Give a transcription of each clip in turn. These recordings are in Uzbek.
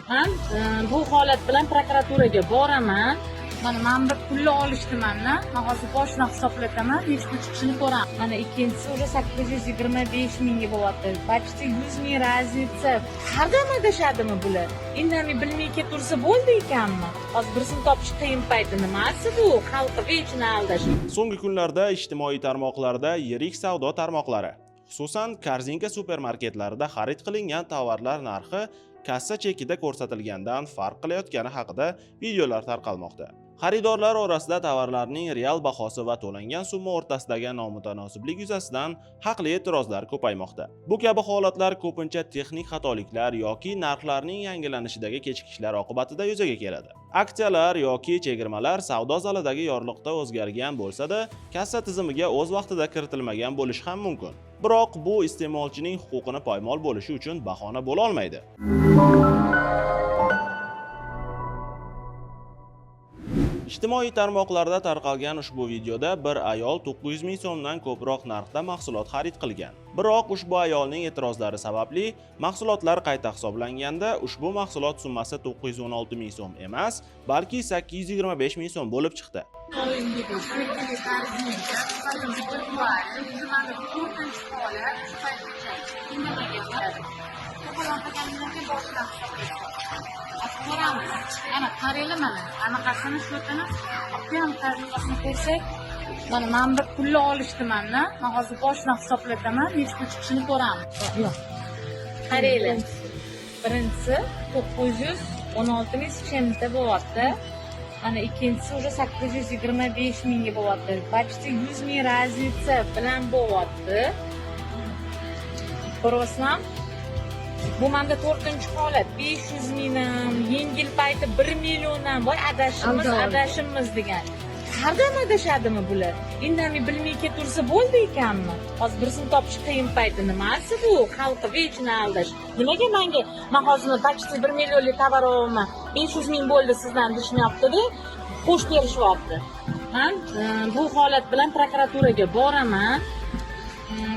Man bu holat bilan prokuraturaga boraman. Mana man bir pulni olishdi mandan. Man hozir boshidan hisoblataman, necha pul chiqishini ko'raman. Mana ikkinchisi уже 825 mingga bo'lyapti. Почти 100 ming разница. Har doim adashadimi bular? Indamay bilmay ketaversa bo'ldi ekanmi? Hozir birisini topish qiyin payti nimasi bu? Xalqni vechini aldash. So'nggi kunlarda ijtimoiy tarmoqlarda yirik savdo tarmoqlari, xususan Korzinka supermarketlarida xarid qilingan tovarlar narxi kassa chekida ko'rsatilgandan farq qilayotgani haqida videolar tarqalmoqda. Xaridorlar orasida tovarlarning real bahosi va to'langan summa o'rtasidagi nomutanosiblik yuzasidan haqli e'tirozlar ko'paymoqda. Bu kabi holatlar ko'pincha texnik xatoliklar yoki narxlarning yangilanishidagi kechikishlar oqibatida yuzaga keladi. Aksiyalar yoki chegirmalar savdo zalidagi yorliqda o'zgargan bo'lsa-da, kassa tizimiga o'z vaqtida kiritilmagan bo'lishi ham mumkin. Biroq bu iste'molchining huquqini poymol bo'lishi uchun bahona bo'la olmaydi. Ijtimoiy tarmoqlarda tarqalgan ushbu videoda bir ayol 900 ming so'mdan ko'proq narxda mahsulot xarid qilgan. Biroq ushbu ayolning e'tirozlari sababli mahsulotlar qayta hisoblanganda ushbu mahsulot summasi 916 ming so'm emas, balki 825 ming so'm bo'lib chiqdi. To'rtinchi holat shu paytgacha indamaganlar. To'polon qilganimdan keyin boshidan ko'ramiz. Mana qaranglar, mana anaqasini, счёт ini ham korzinkasini ko'rsak, mana man bir pulni olishdi mandan. Man hozir boshidan hisoblataman, necha pul chiqishini ko'ramiz. Yo'q. Qaranglar. Birinchisi 916 ming с чем-то bo'lyapti. Mana ikkinchisi уже 825 mingga bo'lyapti. Почти 100 ming разница bilan bo'lyapti. Ko'ryapsizmi? Bu menda to'rtinchi holat. 500 ming ham, yengil payti 1 million ham, voy adashimiz, adashimiz degan. Har doim adashadimi bular? Indamay bilmay ketaversa bo'ldi ekanmi? Hozir birisini topish qiyin payti nimasi bu? Xalqni vechini aldash. Nimaga menga, man hozir почти 1 millionlik tovar olyapman, 500 ming bo'ldi sizdan deyishmayapti-da, qo'shib berishyapti. Man bu holat bilan prokuraturaga boraman.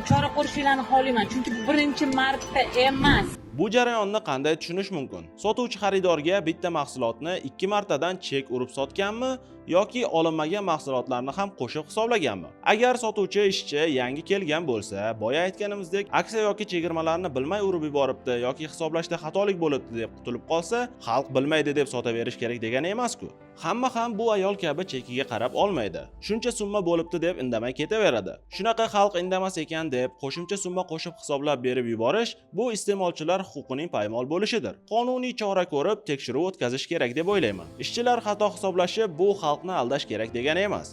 Chora ko'rishinglarni xohlayman, chunki bu birinchi marta emas. Bu jarayonni qanday tushunish mumkin? Sotuvchi xaridorga bitta mahsulotni ikki martadan chek urib sotganmi yoki olinmagan mahsulotlarni ham qo'shib hisoblaganmi? Agar sotuvchi ishchi yangi kelgan bo'lsa, boya aytganimizdek, aksiya yoki chegirmalarni bilmay urib yuboribdi yoki hisoblashda xatolik bo'libdi deb qutulib qolsa, xalq bilmaydi deb sotaverish kerak degani emas-ku. Hamma ham bu ayol kabi chekiga qarab olmaydi. Shuncha summa bo'libdi deb indamay ketaveradi. Shunaqa xalq indamas ekan deb qo'shimcha summa qo'shib hisoblab berib yuborish bu iste'molchilar huquqining paymol bo'lishidir. Qonuniy chora ko'rib tekshiruv o'tkazish kerak deb o'ylayman. Ishchilar xato hisoblashi bu xalqni aldash kerak degani emas.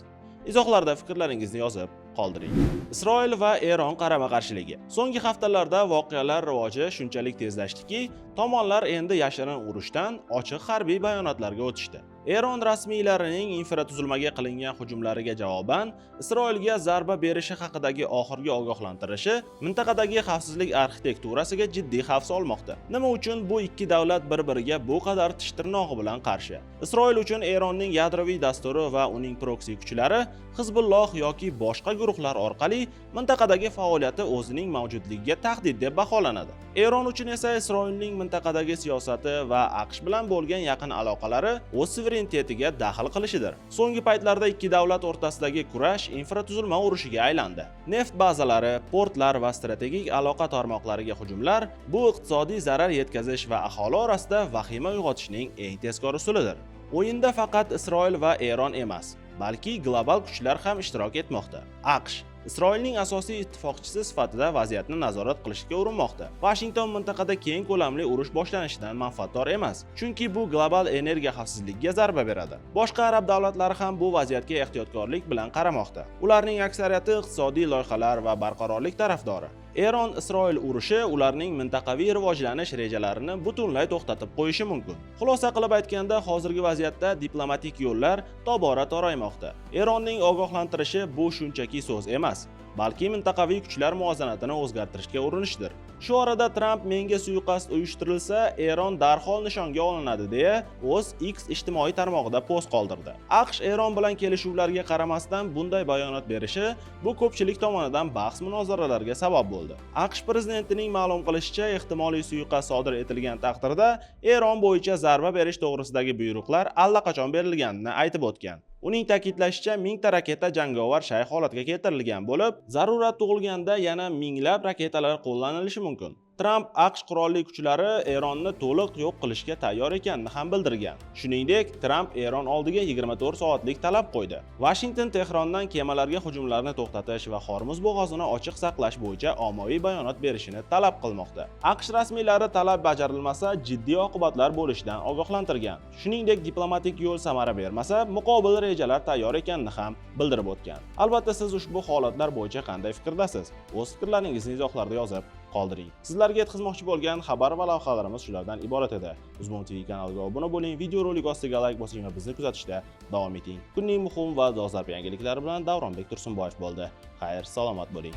Izohlarda fikrlaringizni yozib qoldiring. Isroil va Eron qarama-qarshiligi. So'nggi haftalarda voqealar rivoji shunchalik tezlashdiki, tomonlar endi yashirin urushdan ochiq harbiy bayonotlarga o'tishdi. Eron rasmiylarining infratuzilmaga qilingan hujumlariga javoban Isroilga zarba berishi haqidagi oxirgi ogohlantirishi mintaqadagi xavfsizlik arxitekturasiga jiddiy xavf solmoqda. Nima uchun bu ikki davlat bir-biriga bu qadar tish tirnog'i bilan qarshi? Isroil uchun Eronning yadroviy dasturi va uning proksi kuchlari Hizbulloh yoki boshqa guruhlar orqali mintaqadagi faoliyati o'zining mavjudligiga tahdid deb baholanadi. Eron uchun esa Isroilning mintaqadagi siyosati va AQSh bilan bo'lgan yaqin aloqalari o'z suverenitetiga daxl qilishidir. So'nggi paytlarda ikki davlat o'rtasidagi kurash infratuzilma urushiga aylandi. Neft bazalari, portlar va strategik aloqa tarmoqlariga hujumlar bu iqtisodiy zarar yetkazish va aholi orasida vahima uyg'otishning eng tezkor usulidir. O'yinda faqat Isroil va Eron emas, balki global kuchlar ham ishtirok etmoqda. AQSh Isroilning asosiy ittifoqchisi sifatida vaziyatni nazorat qilishga urinmoqda. Vashington mintaqada keng ko'lamli urush boshlanishidan manfaatdor emas, chunki bu global energiya xavfsizligiga zarba beradi. Boshqa arab davlatlari ham bu vaziyatga ehtiyotkorlik bilan qaramoqda. Ularning aksariyati iqtisodiy loyihalar va barqarorlik tarafdori. Eron Isroil urushi ularning mintaqaviy rivojlanish rejalarini butunlay to'xtatib qo'yishi mumkin. Xulosa qilib aytganda, hozirgi vaziyatda diplomatik yo'llar tobora toraymoqda. Eronning ogohlantirishi bu shunchaki so'z emas, balki mintaqaviy kuchlar muvozanatini o'zgartirishga urinishdir. Shu orada Tramp menga suiqasd uyushtirilsa, Eron darhol nishonga olinadi deya o'z X ijtimoiy tarmog'ida post qoldirdi. AQSh Eron bilan kelishuvlarga qaramasdan bunday bayonot berishi bu ko'pchilik tomonidan bahs munozaralarga sabab bo'ldi. AQSh prezidentining ma'lum qilishicha, ehtimoliy suiqasd sodir etilgan taqdirda Eron bo'yicha zarba berish to'g'risidagi buyruqlar allaqachon berilganini aytib o'tgan. Uning ta'kidlashicha, mingta raketa jangovar shay holatga keltirilgan bo'lib, zarurat tug'ilganda yana minglab raketalar qo'llanilishi mumkin. Tramp AQSh qurolli kuchlari Eronni to'liq yo'q qilishga tayyor ekanini ham bildirgan. Shuningdek, Tramp Eron oldiga 24 soatlik talab qo'ydi. Vashington Tehrondan kemalarga hujumlarni to'xtatish va Hormuz bo'g'ozini ochiq saqlash bo'yicha ommaviy bayonot berishini talab qilmoqda. AQSh rasmiylari talab bajarilmasa, jiddiy oqibatlar bo'lishidan ogohlantirgan. Shuningdek, diplomatik yo'l samara bermasa, muqobil rejalar tayyor ekanini ham bildirib o'tgan. Albatta, siz ushbu holatlar bo'yicha qanday fikrdasiz? O'z fikrlaringizni izohlarda yozib qoldiring. Sizlarga yetkazmoqchi bo'lgan xabar va lavhalarimiz shulardan iborat edi. Uzbon TV kanaliga obuna bo'ling, videorolik ostiga layk bosing va bizni kuzatishda davom eting. Kunning muhim va dolzarb yangiliklari bilan Davronbek Tursunboyev bo'ldi. Xayr, salomat bo'ling.